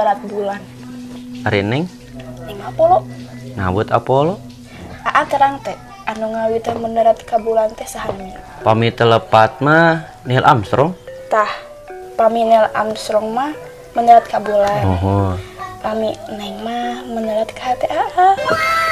mendarat bulan. Ari Neng? Neng mah Apollo. Nawut Apollo? Aa terang teh, anu ngawitan mendarat ka bulan teh saha namina? Pami teu lepat mah Neil Armstrong. Tah, pami Neil Armstrong mah mendarat ka bulan. Oh. Pami Neng mah mendarat ka hati Aa.